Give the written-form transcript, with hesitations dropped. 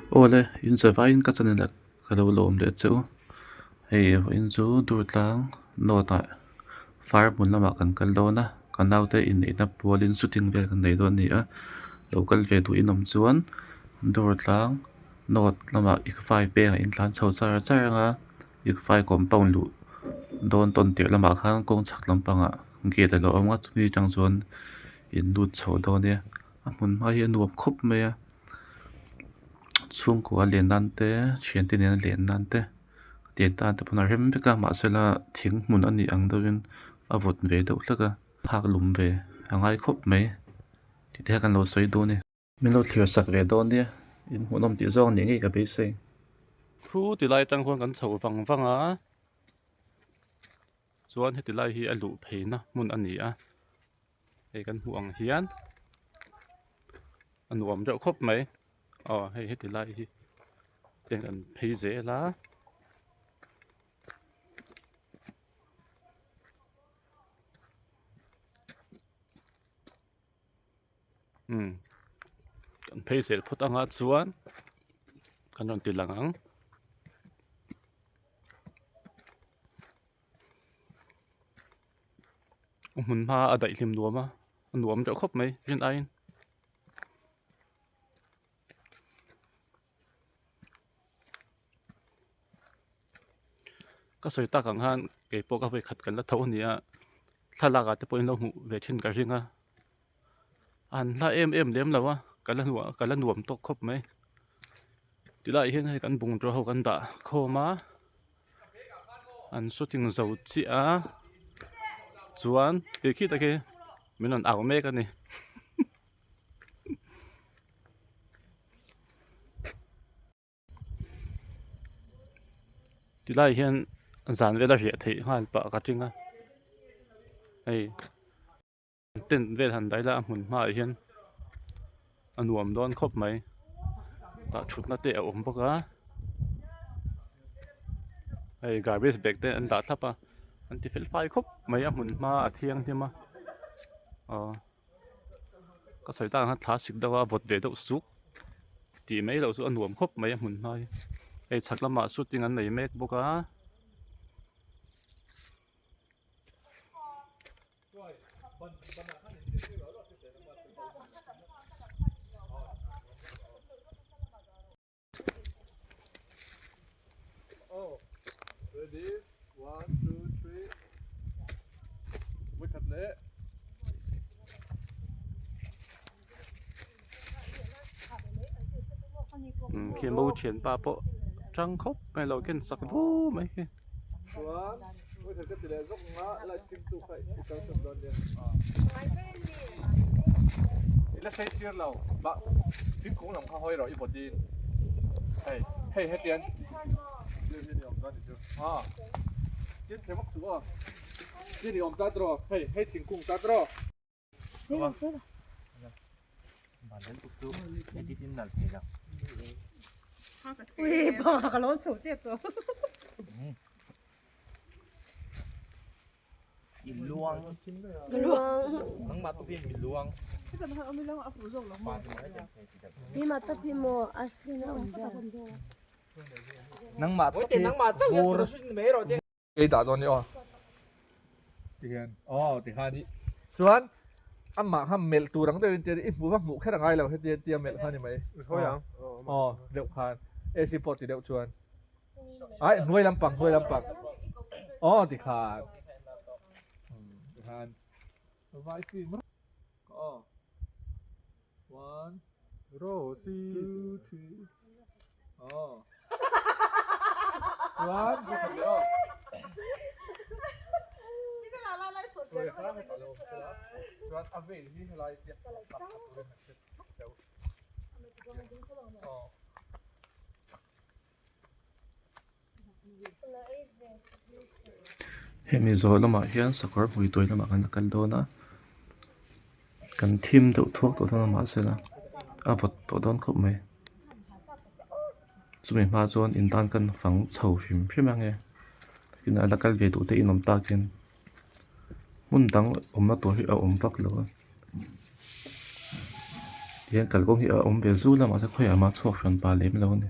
Awle in zavaiin ka channel ah ka lo lawm leh che u hei vawiin chu Durtlang north ah far hmun lamah kan kal dawn a ka naute inneihna pualin shooting vel kan nei dawn a ni a lo kal ve duh in awm chuan Durtlang north lamah ICFAI pengah in tlan chho char char ang a ICFAI compound luh dawn tawn tirh lamah khan kawng chhak lampangah gate a lo awm a chumi atang chuan in lut chho dawn nia a hmun hma hi a nuam khawp mai a chhungkua len nan te thiante nena len nan te tiang tan te pawn a rem vek a mahsela thing hmun a nih ang deuhin a vawt ve deuh hlek a phak lum ve a ngai khawp mai tih te kha kan lo sawi dawn a ni. Min lo thlir sak ve dawn nia in hmuhnawm tih zawng nih ngei ka beisei. Thu ti lai atang khuan kan chho vang vang a chuan heti lai hi a luh pheina hmun a ni a hei kan hmuh ang hian a nuam deuh khawp mai aw hei heti lai hi te an phei zel a. Umm kan phei zel phawt anga chuan kan rawn ti lang ang. A hmun hma a daih hlim nuam a a nuam deuh khawp mai rin aiin. Ka sawi tak ang khan kei pawh ka vawikhat kan la tho a ni a thlalak ah te pawh in lo hmuh ve thin ka ring a a han hla em em lem lo a ka la hnuah ka la nuam tawk khawp mai tilaiah hian hei kan bungraw ho kan dah khawm a an shooting zo chiah a chuan khi khi tak hi min rawn au mek a ni. Tilai hian zan vel a riah theih nghal pah ka ring a hei tent vel han daih la a hmun hmaah hian a nuam dawn khawp mai tah thutna te a awm bawk a hei garbage bag te an dah thlap a an ti fel fai khawp mai a hmun hma a thianghlim a aw. Ka sawi tak ang khan thla sik deuh a vawt ve deuh suk tih mai loh chu a nuam khawp mai a hmun hma hi hei chhak lamah shooting an nei mek bawk a. Khi mo thianpa pawh tang khawp mai lo ken sak vu mai khi. Ei dah dawn ni aw tikhian aw tikhan i chuan amah kha melh tur ang deuhin tia i hmuh va hmuh kher a ngai lo hetia tia melh kha ni mai aw deuh khan AC pawh ti deuh chuan ai hnuai lampang hnuai lampang aw tikhan tikhan vai film aw one two three aw chuan aw chuan a veil hi helai aw Hemi zawh lamah hian sakawr hmui tuai lamah kan la kal dawn a kan thim deuh thuak tawh dawn a mahsela a vawt tawh dawn khawp mai chumi hma chuan in tan kan fang chho hrim hrim ang e tin a la kal ve duh te in awm takin hmun dang awmna tur hi a awm vak lo a. Tihian kalkawng hi a awm ve zul a mahse khawiah mah chhuak hran pah lem lo a ni.